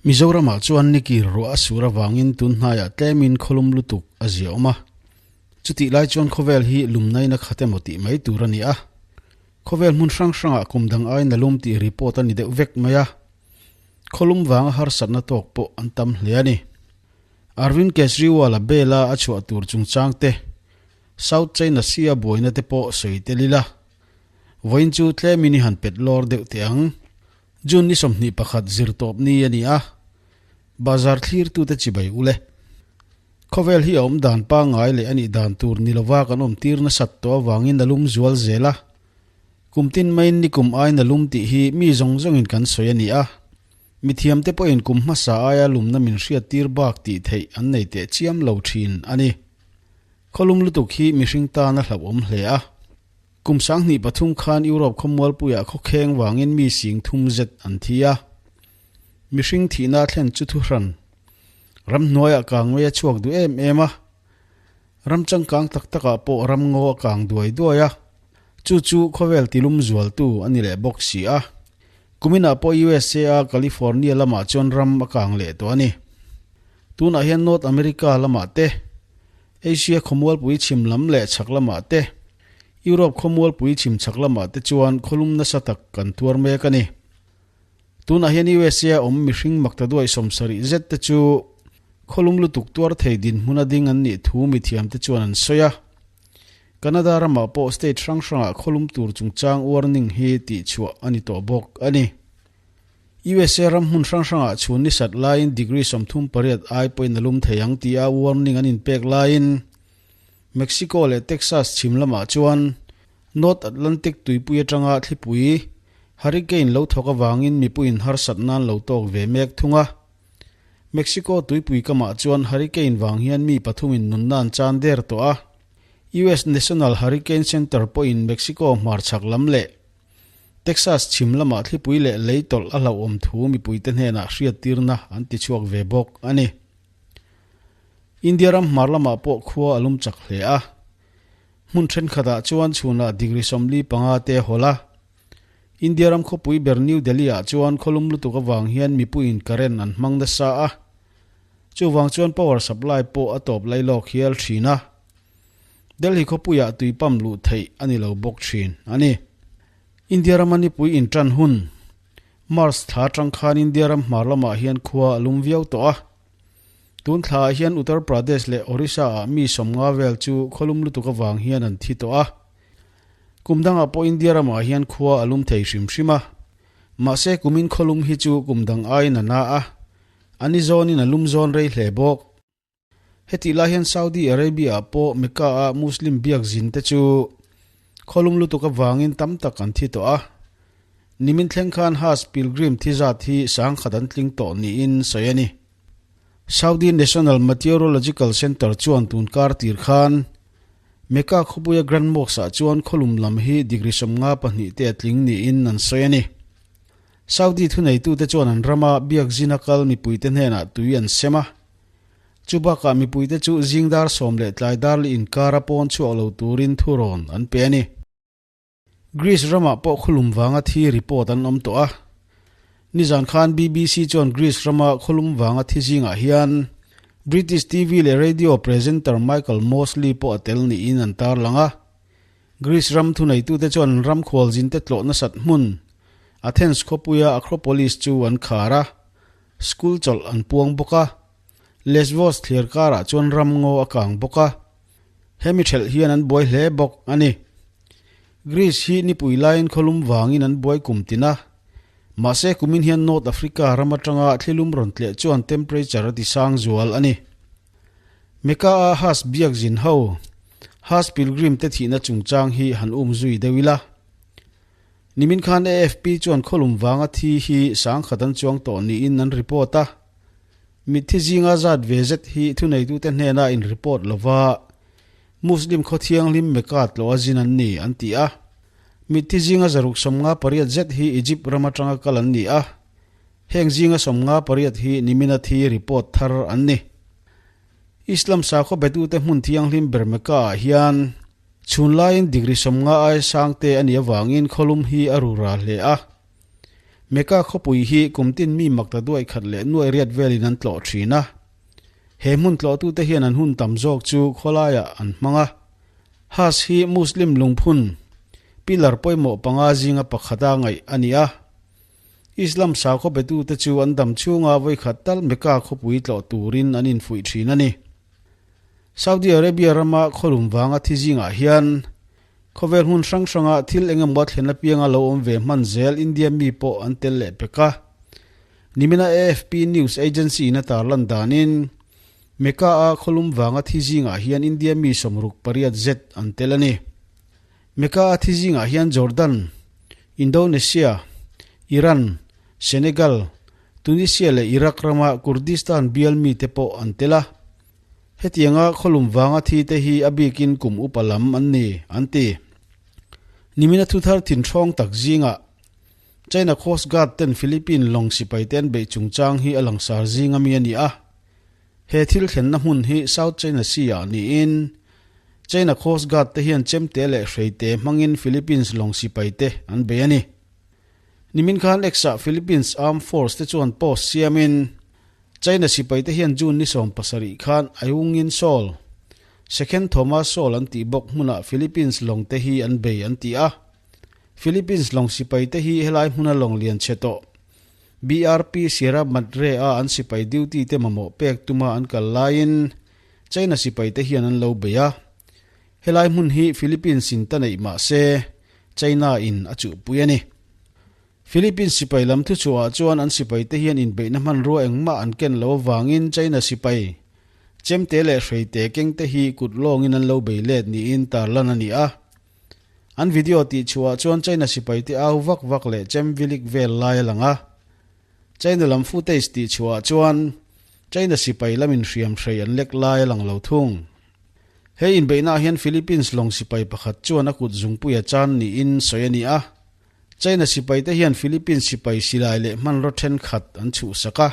Mizoramah chuan nikir ruah a sur avangin tun hnaiah tlemin khawlum lutuk a ziaawm a. Chutih lai chuan khawvel hi lumnaina khat emaw tih mai tur a ni a. Khawvel hmun hrang hrangah kum dang aiin a lum tih report a ni deuh vek mai a. Khawlum vanga harsatna tawk pawh an tam hle a ni. Arvind Kejriwal-a bail-a a chhuah tur chungchang te, South China Sea-a buaina te pawh sawi tel ila. Vawiin chu tlemin i han pet lawr deuh teh ang. June ni 21 zirtawp ni a ni a, bazar thlirtute chibai u le. Khawvel hi a awm dan pangngai leh a nih dan tur ni lova kan awm tir nasat tawh avangin a lum zual zel a. Kum tin maiin nikum aiin a lum tih hi mi zawng zawngin kan sawi a ni a. Mithiamte pawhin kum hmasa aia lumna min hriattir bak tih theih an nei teh chiam lo thin a ni. Khawlum lutuk hi mihring tan a hlauhawm hle a. Kum 2003 khan Europe khawmualpuiah khawkheng vangin mi sing thum zet an thi a. Mihring thihna thlen chu thuhran. Ramhnuaiah kangmei a chhuak duh em em a. Ram changkang tak takah pawh ramngaw a kang duai duai a. Chu chu khawvel tilum zualtu a ni leh bawk si a. Kuminah pawh USA a California lamah chuan ram a kang leh tawh a ni. Tunah hian North America lamah te, Asia khawmualpui chhim lam leh chhak lamah te, Europe khawmualpui chhim chhak lamah te chuan khawlum nasa tak kan tuar mek a ni. Tunah hian USA a awm mihring makta duai 70 zet te chu khawlum lutuk tuar thei dinhmun a ding an nih thu mithiam te chuan an sawi a. Canada ramah pawh state hrang hrangah khawlum tur chungchang warning hi tihchhuah a ni tawh bawk a ni. USA ram hmun hrang hrangah chhun ni sat laiin degree 38 ai pawhin a lum thei ang tia warning an inpek laiin Mexico leh Texas chhim lamah chuan North Atlantic tuipui atanga thlipui hurricane lo thawk avangin mipuiin harsat nan lo tawk ve mek thung a. Mexico tuipui kamah chuan hurricane vang hian mi pathumin nunna an chan der tawh a. US National Hurricane Center pawhin Mexico hmarchhak lam leh Texas chhim lamah thlipui leh lei tawlh a hlauhawm thu mipuite hnenah hriattirna an ti chhuak ve bawk a ni. India ram hmar lamah pawh khua a lum chak hle a. Hmun thenkhatah chuan chhunah degree 45 te a hawl a. India ram khawpui ber New Delhi-ah chuan khawlum lutuk avang hian mipuiin current an hmang nasa a. Chuvang chuan power supply pawh a tawp lailawk hial thin a. Delhi khawpuiah tui pump luh theih a ni lo bawk thin a ni. India rama nipui intan hun March thla atang khan India ram hmar lamah hian khua a lum viau tawh a. Tun thlaah hian Uttar Pradesh leh Orissa-ah mi 50 vel chu khawlum lutuk avang hian an thi tawh a. Kum dangah pawh India ramah hian khua a lum thei hrim hrim a. Mahse kumin khawlum hi chu kum dang aiin a na a, a ni zawnin a lum zawn rei hle bawk. Hetih lai hian Saudi Arabia-ah pawh Mecca-a Muslim biak zin te chu khawlum lutuk avangin tam tak an thi tawh a. Nimin thleng khan Hajj pilgrim thi zat hi 10,000 an tling tawh niin sawi a ni. Saudi National Meteorological Center chuan tun kar tir khan Mecca khawpuia Grand Mosque-ah chuan khawlum lam hi degree 52 te a tling niin an sawi a ni. Saudi thuneitute chuan an rama biak zina kal mipuite hnenah tui an sem a. Chu bakah mipuite chu zing dar 10 leh tlai dar li inkara pawn chhuak lo turin thurawn an pe a ni. Greece ramah pawh khawlum vanga thi report an awm tawh a. Nizan khan BBC chuan Greece rama khawlum vanga thi zingah hian British TV leh radio presenter Michael Mosley pawh a tel niin an tarlang a. Greece ram thuneitute chuan an ram khualzinte tlawh nasat hmun Athens khawpuia Acropolis chu an khar a, school chawlh an puang bawk a. Lesvos thliar karah chuan ram ngaw a kang bawk a. Hemi thelh hian an buai hle bawk a ni. Greece hi nipui laiin khawlum vangin an buai kum tin a. Mahse kumin hian North Africa ram atanga thlilum rawn tleh chuan temperature a ti sang zual a ni. Mecca-a Hajj biak zin ho, Hajj pilgrim te thihna chungchang hi han um zui deuh ila. Nimin khan AFP chuan khawlum vanga thi hi 10,000 an chuang tawh niin an report a. Mitthi zinga zat ve zet hi thuneitute hnena in report lova Muslim khaw thianghlim Mecca tlawh a zin an ni an ti a. Mitthi zinga 658 zet hi Egypt ram atanga kal an ni a. Heng zinga 58 hi nimina thi report thar an ni. Islam sakhaw betute hmun thianghlim ber Mecca-ah hian chhun laiin degree 50 ai sang te a nih avangin khawlum hi a ru ra hle a. Mecca khawpui hi kum tin mi makta duai khat leh nuai riat velin an tlawh thin a. He hmun tlawhtute hian an hun tam zawk chu khawlaiah an hmang a. Hajj hi Muslim lungphun, pillar pawimawh panga zinga pakhata ngaih a ni a. Islam sakhaw betute chu an dam chhunga vawikhat tal Mecca khawpui tlawh turin an infuih thin a ni. Saudi Arabia rama khawlum vanga thi zingah hian khawvel hmun hrang hranga thil eng emaw thlen apianga lo awm ve hman zel India mi pawh an tel leh pek a. Nimina AFP news agency in a tarlan danin Mecca-a khawlum vanga thi zingah hian India mi 68 zet an tel a ni. Mecca-a thi zingah hian Jordan, Indonesia, Iran, Senegal, Tunisia leh Iraq rama Kurdistan bial mite pawh an tel a. Hetianga khawlum vanga thi te hi a bikin kum upa lam an ni, an ti. Nimina thuthar thinhrawng tak zingah China Coast Guard ten Philippine lawng sipai te an beih chungchang hi a langsar zing ami a ni a. He thil thlenna hmun hi South China Sea ah niin China Coast Guard te hian chemte leh hreite hmangin Philippines lawng sipai te an bei a ni. Nimin khan X-ah Philippines Armed Force te chuan post siamin China sipai te hian June ni 17 khan Ayungin Shoal, Second Thomas Shoal an tih bawk hmunah Philippines lawng te hi an bei an ti a. Philippines lawng sipai te hi helai hmuna lawng lian chhe tawh BRP Sierra Madre a an sipai duty te mamawh pek tuma an kal laiin China sipai te hian an lo bei a. Helai hmun hi Philippines in ta neih mah se China in a chuhpui a ni. Philippines sipai lam thuchhuah ah chuan an sipai te hian inbeihna hmanrua engmah an ken lo avangin China sipai chemte leh hreite keng te hi kut lawngin an lo bei let niin tarlan a ni a. An video tihchhuah ah chuan China sipai te au vak vak leh chem vilik vel lai a lang a. China lam footage tihchhuah ah chuan China sipai lamin hriam hrei an lek lai a lang lo thung. He inbeihnaah hian Philippines lawng sipai pakhat chuan a kut zungpui a chan niin sawi a ni a. China sipaite hian Philippines sipai silai leh hmanraw thenkhat an chhuhsak a.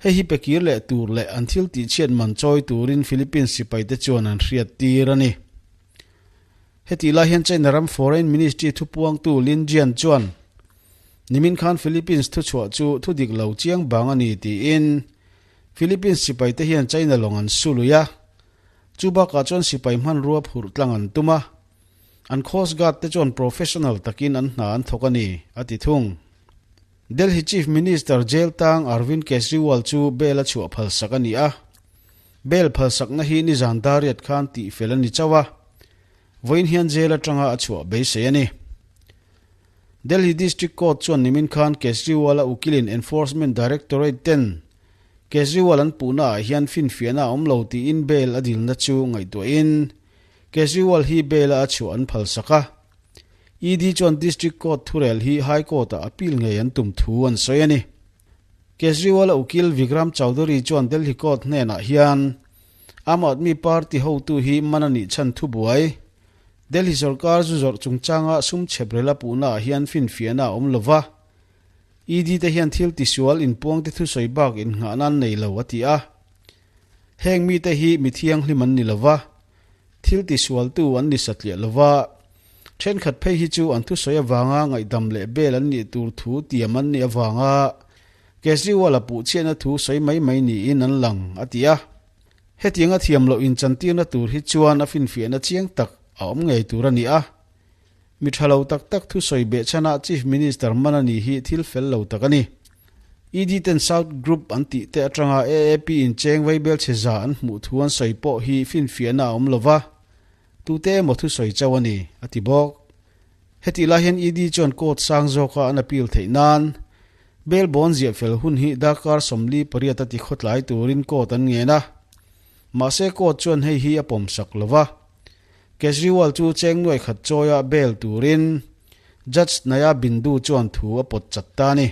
Hei hi pekir leh tur leh an thil tihchhiat man chawi turin Philippines sipaite chuan an hriat tir a ni. Hetih lai hian China ram Foreign Ministry thupuangtu Lin Jian chuan nimin khan Philippines thuchhuah chu thudik lo chiang bang a ni tiin Philippines sipaite hian China lawng an su lui a. Chu bakah chuan sipai hmanrua phurh tlang an tum a, an Coast Guard te chuan professional takin an hna an thawk a ni, a ti thung. Delhi Chief Minister jail tang Arvind Kejriwal chu bail a chhuah phalsak a ni a, bail phalsakna hi nizan dariat khan tihfel a ni chauh a, vawiin hian jail atanga a chhuah beisei a ni. Delhi District Court chuan nimin khan Kejriwal-a ukilin Enforcement Directorate ten Kejriwal an puhna ah hian finfiahna a awm lo tiin bail a dilna chu ngaihtuahin Kejriwal hi bail a a chhuah an phalsak a. ED chuan District Court thurel hi High Court-ah appeal ngei an tum thu an sawi a ni. Kejriwal-a ukil Vikram Chaudhary chuan Delhi Court hnenah hian Aam Aadmi Party hotu hi man a nih chhan thubuai Delhi sorkar zu zawrh chungchanga sum chheprel a puhna ah hian finfiahna a awm lova. ED te hian thil tisual inpuangte thusawi bak innghah nan nei lo a ti a. Heng mite hi mi thianghlim an ni lova, thil tisualtu an ni satliah lova, thenkhat phei hi chu an thusawi avanga ngaihdam leh bel an nih tur thu tiam an nih avanga Kejriwal-a puhchhiatna thu sawi mai mai niin an lang a ti a. Hetianga thiam loh inchantirna tur hi chuan a finfiahna chiang tak a awm ngei tur a ni a. Mi tha lo tak tak thusawi behchhanah Chief Minister man a ni hi thil fel lo tak a ni. ED ten South Group an tih te atanga AAP in cheng vaibel chhe za an hmuh thu an sawi pawh hi finfiahna a awm lo va, tute emaw thusawi chauh a ni, a ti bawk. Hetih lai hian ED chuan court sang zawka an appeal theih nan bail bond ziah fel hun hi darkar 48 a ti khawtlai turin court an ngen a. Mahse court chuan hei hi a pawmsak lo va. Kejriwal chu cheng nuai khat chawia bail turin Judge Naya Bindu chuan thu a pawt chat ta a ni.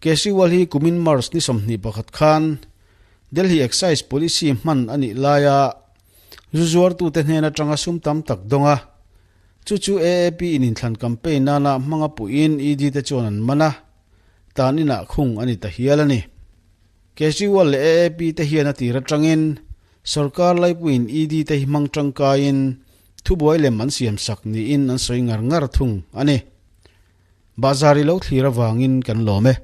Kejriwal hi kumin March ni 21 khan Delhi Excise Policy hman a nih laia zu zuartute hnen atanga sum tam tak dawng a, chu chu AAP in inthlan campaign nana hmanga puiin ED te chuan an man a, tan inah khung a ni ta hial a ni. Kejriwal leh AAP te hian a tir atangin Sorkar laipuiin ED te hi hmang tangkaiin thubuai lem an siam sak niin an sawi ngar ngar thung a ni. Bahzar i lo thlir avangin kan lawm e.